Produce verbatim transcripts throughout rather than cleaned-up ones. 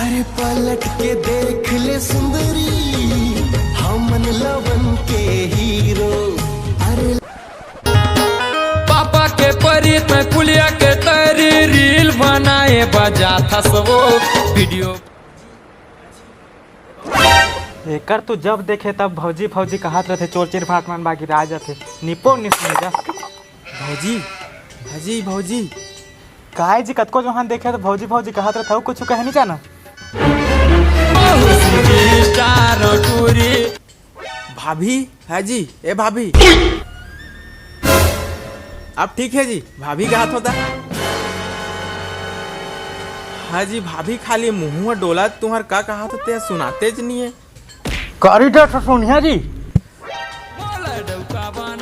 अरे पलट के देख ले सुंदरी, हमन लवन के हीरो। अरे पापा के परी तैं पुलिया के तरी, रील बनाए बजाथस वो वीडियो। एकर तो जब देखे तब भौजी भौजी कहत रथे, चोर चिरफाट मन बाकी राज रथे, निपो निस जा। भौजी, भौजी, भौजी। काय जी, कतको जोहान देखे तो भौजी भौजी कहत रथे, अउ कुछ कहे नहीं जाना। भाभी, हाँ जी, ए भाभी। अब ठीक है जी, भाभी कहा होता। हाँ जी, भाभी खाली मुँह डोला, तुम्हार का कहा था, ते सुनाते ज नहीं है। करी डर सुनिया जी।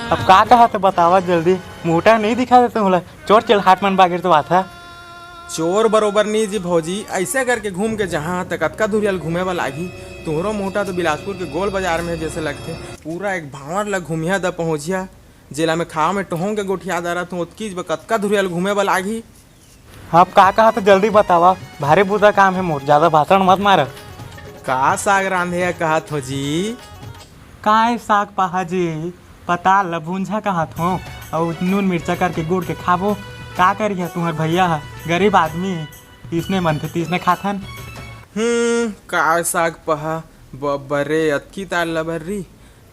अब का कहा तो बतावा जल्दी, मोटा नहीं दिखा देते होला। चोर चिल्हाट मन बागिर तो बात है। चोर बरोबर नहीं जी भौजी, ऐसे करके घूम के जहाँ तक कतका धुरियल घूमे वाला आगी। तुहरो मोटा तो बिलासपुर के गोल बाजार में जैसे लगथे, पूरा एक भांवर ला घूमिया द पहुँचिया, जेला में खावा में टोहों के गोठिया दारा तू ओतकीच ब कतका धुरियल घूमे वाला आगी। अब का कहा तो जल्दी बतावा, भारी बुरा काम है मोर, ज्यादा भाषण मत मार। का साग रांधे है कहत हो जी? काय साग पहा जी, पताल ल भूंजा कहत हो, अउ नून मिर्चा करके गुड़ के खाबो। का करिया तुम्हार भैया ह, गरीब आदमी, इसने मन थे तीसने खाथन। हम्म, का साग पहा, बबरे अतकी तार लबर्री।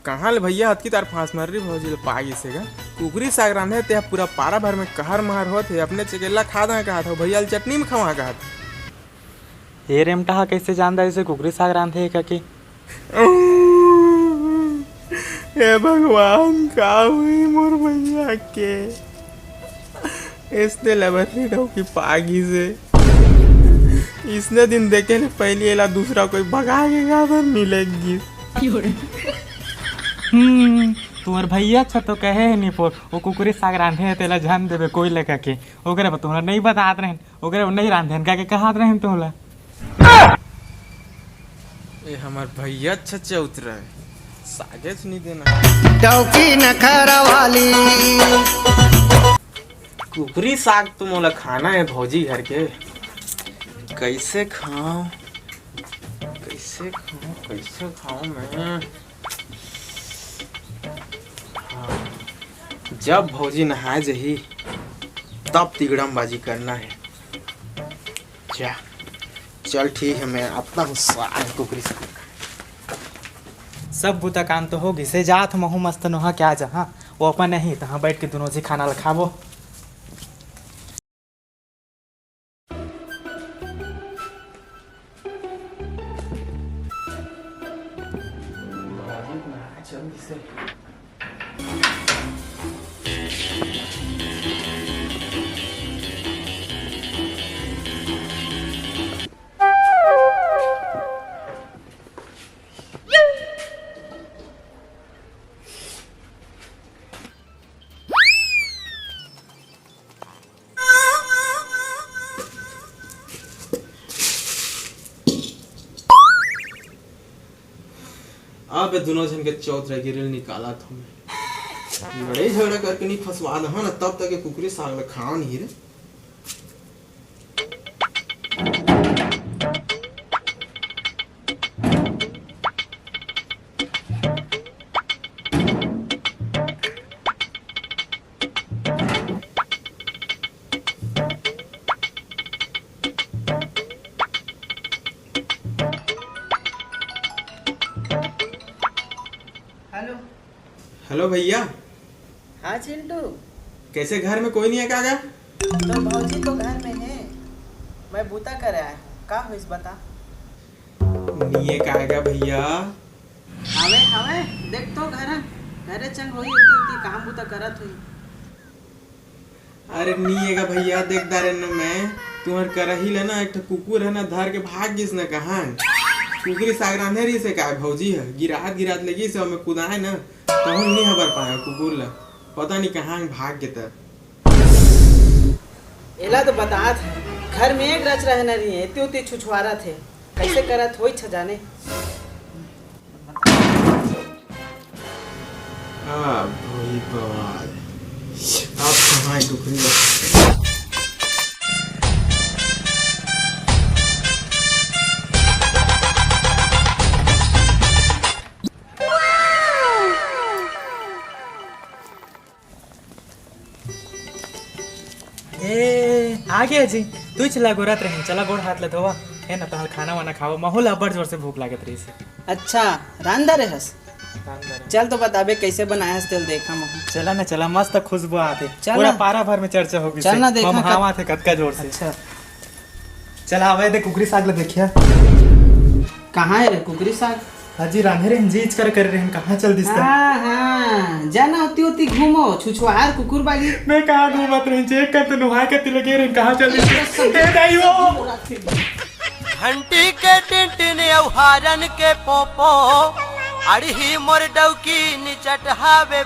कहाँ ले भैया अतकी तार फांस मर रही भौजी ले पा गिसे गा। कुकरी साग रांधे ते पूरा पारा भर में कहर महर होत हे, अपने चकेला खा दा कहत हो, भैया ले चटनी में खवा कहत। ए रेमटा ह कइसे जानदा इसे कुकरी साग रांधे हे कके? हे भगवान, का हुई मोर भैया के? इसने लबर्री डौकी पागी से। इसने दिन देखे ले पहली एला दूसरा कोई भगा के गादर मिलेगी। हम्म, तुम्हार भैया छ तो कहे है निपोर, वो कुकरी साग रांधे है, तेला झन देबे कोई लेकर के। ओकरे बर तुम्हारा नहीं बतात रहे। ओकरे नहीं रांधेन का के कहत रहेन तोला। ए हमर भैया छच्चा उतरा है, सागेच नहीं देना। डौकी नखरा वाली। कुकरी साग तो मोला खाना है भौजी घर के। कैसे खाऊं, कैसे खाऊं, कैसे खाऊं मैं? हाँ, जब भौजी नहाए जही, तब तिगड़मबाजी करना है। जा, चल ठीक है, मैं आता हूँ साग कुकरी साग। सब बुता काम तो हो गिसे, जात महू मस्त नोहा क्या जहाँ, वो अपन नहीं तहाँ बैठ के दोनों जी खाना ल खाबो। अब ए दुनों झन के चौतरा गिरिल निकालत हूँ मैं। लड़ाई झगड़ा करके नहीं फंसवा दहा ना, तब तक ये कुकरी साग ल खाओ नहीं रे। हेलो। हेलो भैया। हाँ चिंटू। कैसे, घर में कोई नहीं है का गा? तो भौजी तो घर में है, मैं बूता करे आया हूँ, का होइस बता? नहीं है का गा भैया? हवे हवे, देख तो घर, घरे चंग होई, इतनी इतनी काम बूता करत हुई। अरे नी एगा भैया, देख डारे न मैं, तुहर करही ले ना एक ठो कुकुर है ना, धर के भाग गिस न कहाँ। कुकरी साग रांधे रही से काय भौजी है, गिरात गिरात लगी से ओमे कुदाए ना, तहूँ नी हबर पाया कुकुर ला, पता नी कहाँ भाग गे त। एला तो बतात है, घर में एक रच रहना रही है, इतनी उतनी छुछुआरत है, कैसे करत होई छ जाने। अब होई बवाल। अब कहाँ है कुकरी? आगे अजी, तू चला गोरत रहे, चला गोड़ हाथ ला धोवा, हे ना तहल खाना वाना खावा, महू ला अब्बड़ जोर से भूख लागत रहिस हे। अच्छा, रांधा रहे हस? रांधा रहे। चल तो बताबे कैसे बनाए हस तेल देखा महू। चला ना चला, मस्त खुशबू आथे। चल पूरा ना। पारा भर में चर्चा हो गई चल से। ना देखा मम कत- हावा थे कतका जोर से। अच्छा। चला आवे दे कुकरी साग ला देखिया। कहाँ हे रे कुकरी साग? अजी रांधे रहिन, जीज कर करे रहिन, कहाँ चल दिस त? हाँ, हाँ, जाना होती होती घूमो, छुछुआर कुकुर बागी। मैं कहाँ घूमत रहिन, चेक कर तो नुहाय के तिले गे रहिन, कहाँ चल दिस त? ए दाई हो। घंटी के टिन टिन अउ हारन के पोपो, अड़ही मोर डौकी निचट हावे।